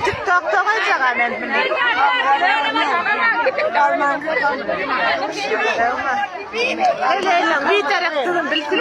TikTokda goýjak men muny. Bir tarafdan bilsin.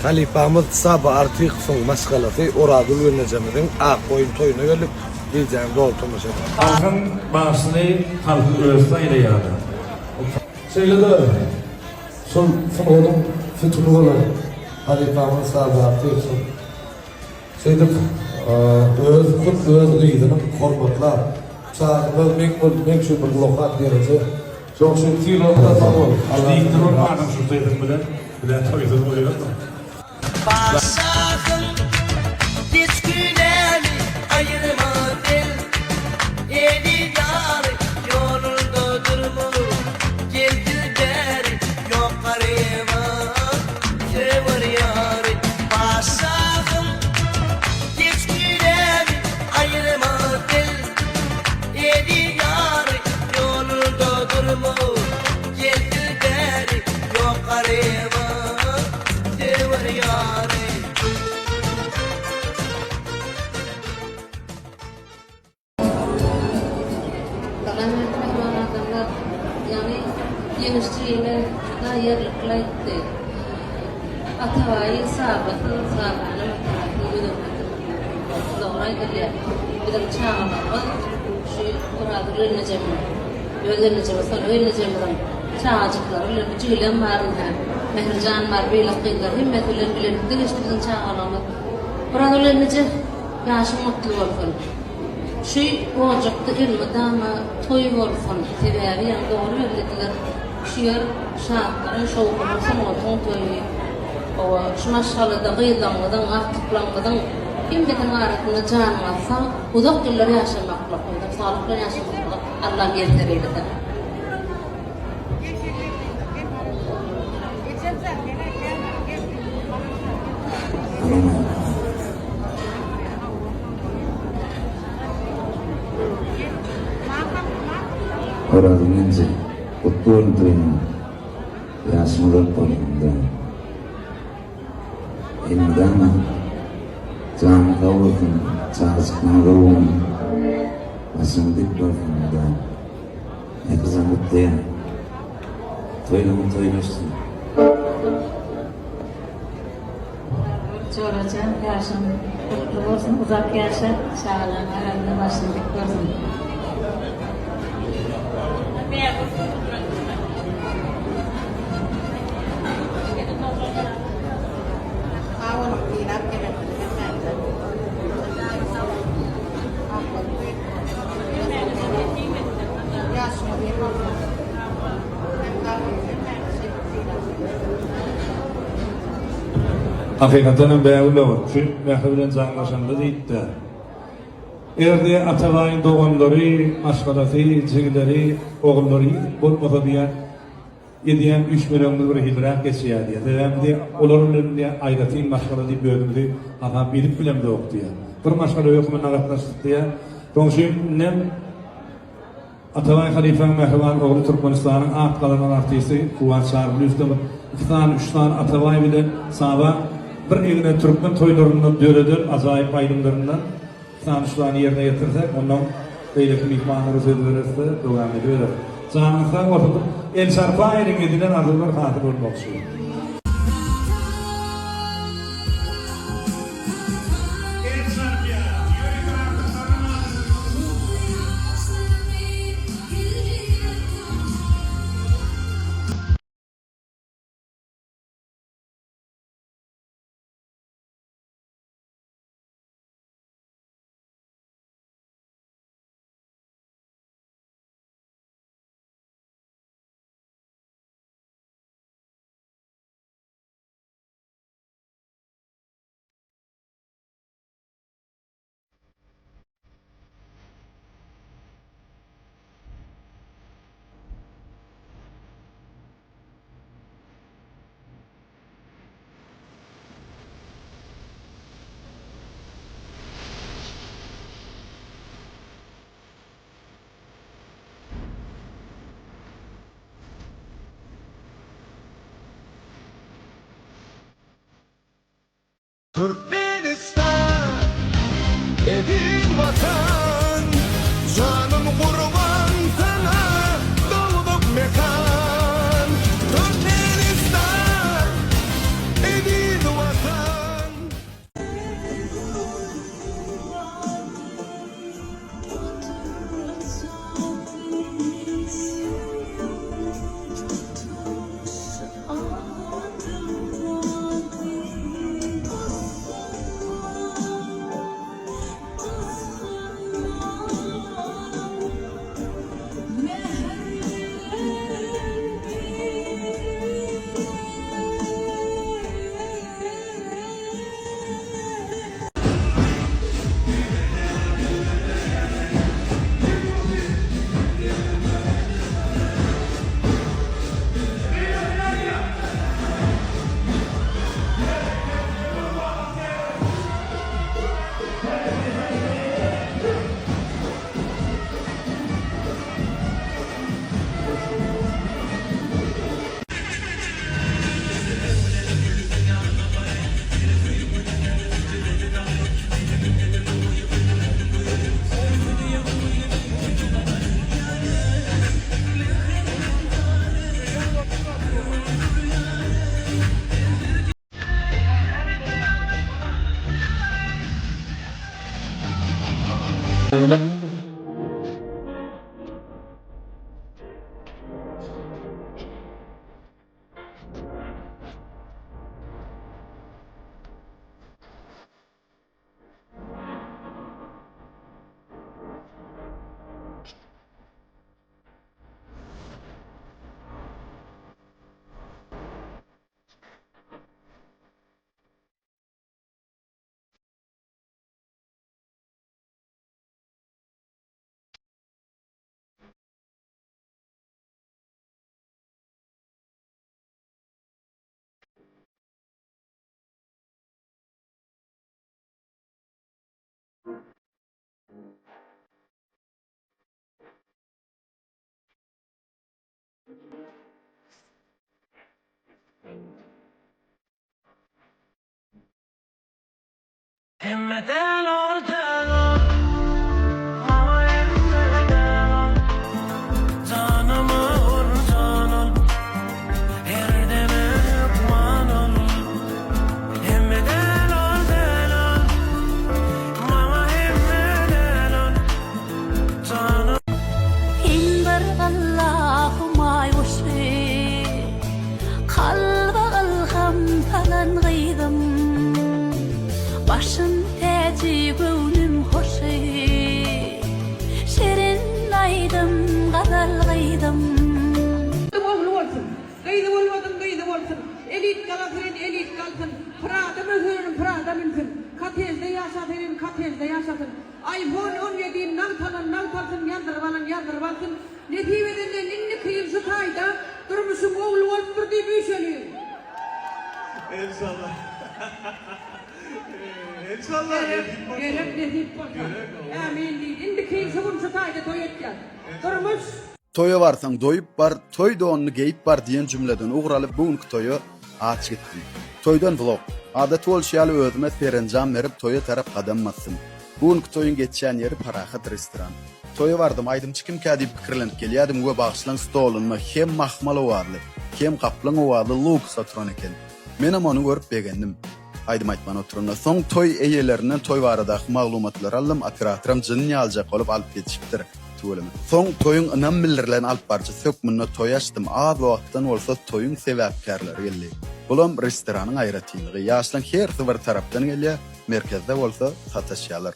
Halypamyz Saba Artykowyň maşgalasy Orazgül gelnejemiziň ak goýun toýuna geldik. Wideony doly tomaşa ediň. Halkyň bagşyny halkyň özi saýlaýar. Şeýle-de şol sungatyň sütüni bolan halypamyz Saba Artykow şeýdip öz hut öz gyzynyň hormatlap çagymyz meň boldy meň üçin bir ullakan dereje. Şoň üçin sylaglar sag bol. Diýip durarmadyň şu sözüň bilen bilen toýsuz goýardyň. Paşahym, geç günämi aýyrma sen, Eziz ýary ýolunda durma, Gelsin bäri ýok garyba, Söwer ýary. Paşahym, geç günämi aýyrma sen, Eziz ýary ýolunda durma, Gelsin bäri ýok garyba. Söwer ýary. Salam mähriban adamlar. Ýagny Ýeňiş jigime juda ýerlikli aýtdy. Atabaýy Sabasyz, Sabanam Atabaýsyz göz öňüne getirip bolmaz. Dogry aýdylýar. Biziň çagalarymyz şu Orazgül gelnejemiň, öz gelnejemiz, Sona gelnejemiziň çagajyklary bilen, bu jigilem bar indi, Mährijan bar, beýleki gyzlar hemmesi bilen bilelikde geçdi biziň çagalygymyz. Orazgül gelneje, ýaşyň mutly bolsun. Şu ojakda elmydama toý bolsun. Sebäbi ýaňy dogry bellediler. Şu ýer şatlygyň, şowhunyň, sungatyň toýy. Hawa, şu maşgalada gyzlaryňyzyň, agtyklaryňyzyň hemmesiniň arasynda janyňyz sag, uzak ýyllar ýaşamaklyk, özem saglyk bilen ýaşamaklygy Alla miýesser eýlesin. Orazyň inji gutly bolsun toýuň ýaşyň uzak bolsun da elmydama janyň sag bolsun çagajyklaň göwün başyň dik bolsun mydama Mährijan gutlaýan toýlaryň toýlaşsyn. Jorajan ýaşyň gutly bolsun uzak ýaşa çagalaň arasynda başyň dik bolsun. Sag boluň sylap gelensiňiz hemmäňize. Ýaşyňyz ir bolsun. Sag boluň hemmäňiz şeýdip sylap. Hakykatdan hem Bägül dogan, şu Mähri bilen jaňlaşanda diýipdi. Eger-de Atabaýyň doganlary, maşgalasy, jigileri, ogullary bolmasa diýýär, Edýän üýşmeleňimiz bir hiliräk geçýär diýýär. Sebäbi diýýär, olar bilen diýýär, aýratyn maşgala diýip özümizi hasap edip bilemzok diýýär. Bir maşgala hökmünde gatnaşdyk diýýär. Şonuň üçin indem Atabaý halypaň mähriban ogly Türkmenistanyň at gazanan artisti Kuwwat Çarygulyýewden bir iki sany, üç sany Atabaý bilen Saba bir egne türkmen toýlarynda döreden ajaýyp aýdymlaryndan Tanyşlany ýerine ýetirsek, ondan beýleki myhmanlara söz bereris-de, dowam edibereris. Janyňyz sag bolsun! El çarpaýyň edilen arzuwlar hasyl bolmak üçin. El çarpýar, ýörite artyklaryň adyndan. Türkmenistan eziz Watan Janym gurban saňa dogduk mekan Türkmenistan eziz Watan. Hemmeden ol däl ol Maňa hemme däl ol Janyma gurjan ol Her deme hökman ol Hemme däl ol däl ol Maňa hemme däl ol Janym Iň bir Alla Humaý guşy Kalba ylham salan gyzym Başym täji göwnüm hoşy Şirin aýdym gazal gyzym. Ogly bolsun, gyzy bolmadyň gyzy bolsun, elit galasy bilen elit galsyn, Prada möhüriniň Prada münsün, kotejde ýaşasy bilen kotejde ýaşasyn, Iphone on ýedini nagt alan nagt alsyn, ýazdyryp alan ýazdyryp alsyn, nesip edenden indiki ýyl şu taýda Durmuşyň ogly bolupdyr diýip üýşeliň. Enşallah. Enşallah Gerek, nesip bolsa. gerek nesip bolsa. Gerek, hawa. Ämin diý. Indiki ýyl şu gün şu taýda toý etýäs. Durmuş. Toýa barsaň doýup bar, toý donuny geýip bar diýen jümleden ugur alyp bu günki toýa aç gitdim. Toýdan vlog. Adaty bolşy ýaly özüme serenjam berip toýa tarap gadam basdym. Bu günki toýuň geçýän ýeri Parahat restoran. Toýa bardym, aýdymçy kimkä diýip pikirlenip gelýädim we bagyşlaň stolunda hem mahmal owazly, hem gaplaň owazly Luks oturan eken. Menem ony görüp begendim. Aýdym aýtman oturanda. Soň toý eýelerinden toý baradaky maglumatlary aldym, operatoram jyn ýaljak bolup alyp ýetişipdir. Tüweleme. Soň toýuň ynam bildirilen alypbaryjysy hökmünde toý açdym, az wagtdan bolsa toýuň sebäpkärleri geldi. Bulam restoranyň aýratynlygy, ýaşlaň hersi bir tarapdan gelýär, merkezde bolsa sataşýarlar.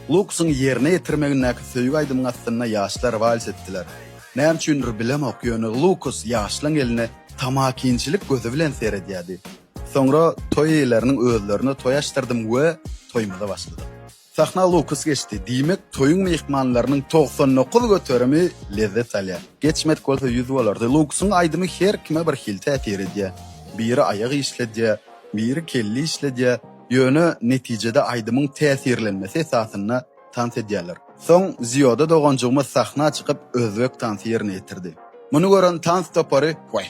Luksyň ýerine ýetirmegindäki söýgi aýdymyň astynda ýaşlar wals etdiler. Näme üçindir bilemok, ýöne Lukus ýaşlaň eline tamakinçilik gözi bilen seredýärdi. Soňra toý eýeleriniň özlerine toý açdyrdym we toýumyza başladyk. Sahna Lukus geçdi, diýmek toýuň myhmanlarynyň 99 göterimi lezzet alýar. Geçmedik bolsa ýüz bolardy. Lukusyň aýdymy her kime bir hili täsir edýär. Biri aýak işledýär, biri kelle işledýär, ýöne netijede aýdymyň täsirlenmesi esasynda tans edýärler. Soň Ziýoda doganjygymyz sahna çykyp özbek tansy ýerine ýetirdi. Muny gören tans topary, Weý!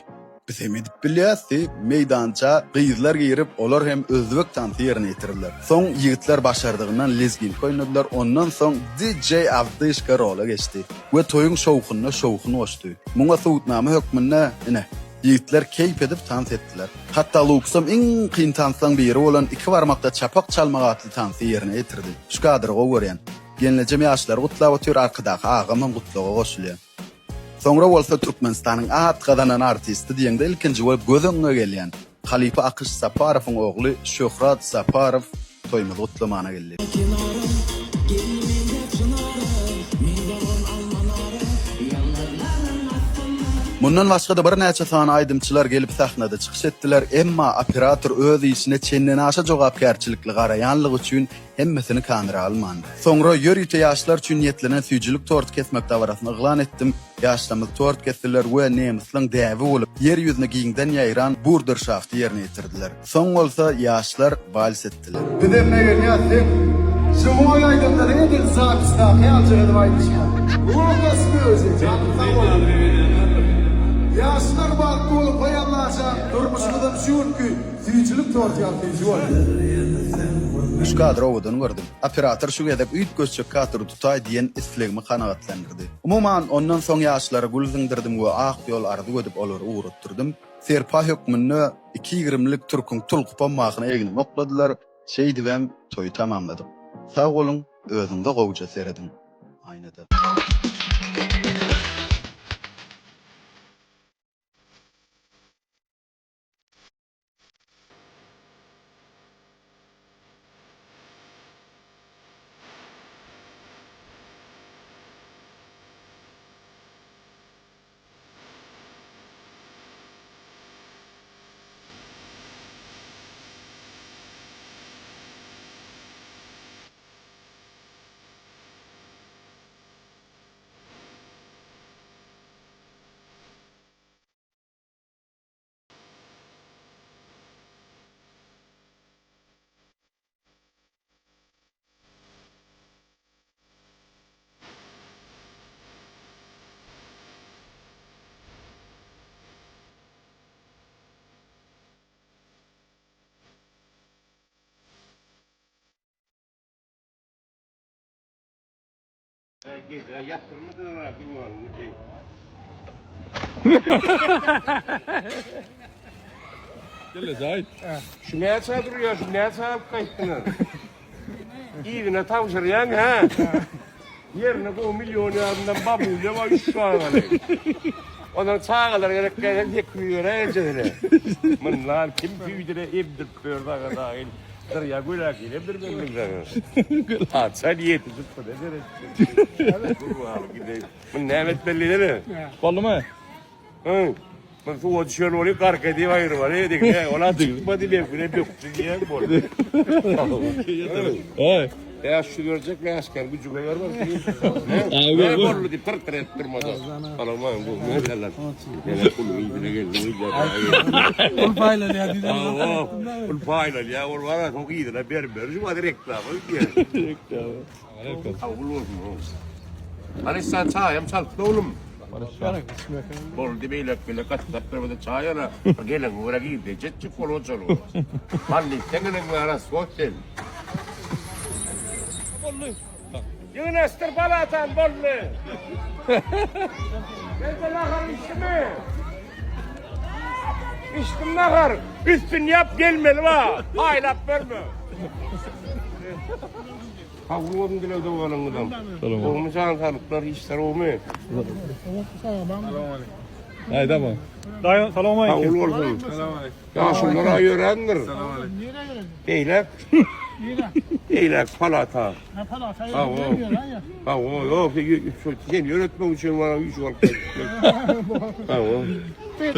Biz hem edip bilýäs diýip, meýdança gyzlar girip, olar hem özbek tansy ýerine ýetirdiler. Soň ýigitler başardygyndan lezginka oýnadylar, ondan soň DJ Awdyşka rola geçdi we toýuň şowhunyna şowhun goşdy. Muňa subutnama hökmünde, ine, ýigitler keýp edip tans etdiler. Hatda Luksam iň kyn tanslaň biri bolan iki barmakda çapak çalmak atly tansy ýerine ýetirdi. Şu kadry gowy görýän. Gelnejem ýaşlary gutlap otyr, arkadaky agam hem gutlaga goşulýar. Soňra bolsa Türkmenistanyň at gazanan artisti diýeňde ilkinji bolup göz öňüňe gelýän halypa Akyş Saparowyň ogly Şöhrat Saparow toýumyzy gutlamana geldi. Mundan başga-da birnäçe sany aýdymçylar gelip sahnada çykyş etdiler, emma operator öz işine çendenaşa jogapkärçilikli garaýanlygy üçin Hemmesini kamera almandy. Soňra ýörite ýaşlar üçin niýetlenen süýjülik torty kesmek dabarasyny yglan etdim. Ýaşlarymyz tort kesdiler we nemisliň däbi bolup, ýer ýüzüne giňden ýaýran burderşafty ýerine ýetirdiler. Soň bolsa ýaşlar wals etdiler. Bizem begenýäs seň žiwoý aýdymlary edil zapisdaky ýaljak edip aýdyşyňa. Lukas Music janyň sag bolsun. Ýaşlar bagtly boluň goý Allajan durmuşyňyzam şu günki Süýjülik torty ýaly süýji boldy. Şu kadry owadan gördüm. Operator şu gezek üýtgeşjek kadry tutaý diýen islegimi kanagatlandyrdy. Umuman, ondan soň ýaşlara gül zyňdyrdym we ak ýol arzuw edip olary ugratdyrdym. Serpaý hökmünde iki ýigrimlik türküň tulkupam mahyny egnime okladylar. Şeýdibem toýy tamamladyk. Sag boluň, özüňize gowuja serediň. Aýnada. Şu näçä durýar, şu näçä alyp gaýtdyňyz? Yzyna tabşyrýaň, hä? Ýerine gowy million ýarymdan babulýa bar, üç çagaly. Ondan çagalar gerek gelse 800 beräý ejesine. Mundan kim tüýdüne emdirip ber saňa dagy. Dyrýa göläk emdirip bermek saňa. Patyşa niýeti tutsa-da seret. Gurbaly gideýin. Muny näme etmeli diýsene? Boldumy? Hı. Muny suwa düşen bolup gark edip aýyrmaly edik. He, ola çykmady mevkine bökdi diýen boldy. Oý. 500 berjek läşker güjüge bermez. Ne boldy diýip tyr-tyr edip durmada. Salam bu nädeler? Ýene pul ýüzüne geldi. Pul paýlanýar diýdi. Pul paýlanýar, ol bara soň yzyna bermeli. Şu wagt reklama gidýär. Reklama. Kabul bolsun. Hany sen çaýam çalypdy oglum. Boldy beýlek bile gatlap bermedi çaý ala. Gelen görä girdi. Jetjik bol ojaly. Ballitden gelen gara sot sen. Boldy. Ýygnaşdyr palatan boldy. Bende nahar içdimi? Içdim nahar. Üstüni ýap gelmeli ba. Paýlap berme. Sag bolun dilegde bolanyňyzam. Gowumy jan saglyklar işler gowumy? Aýda bu. Daýy salam Sag bolsun. Ýaşulular aý ýörändir. Beýlek. Beýlek palata. Hawa. Hawa, ýok, sen ýöretmek üçin bana iş bolup gaýtdy. Hawa.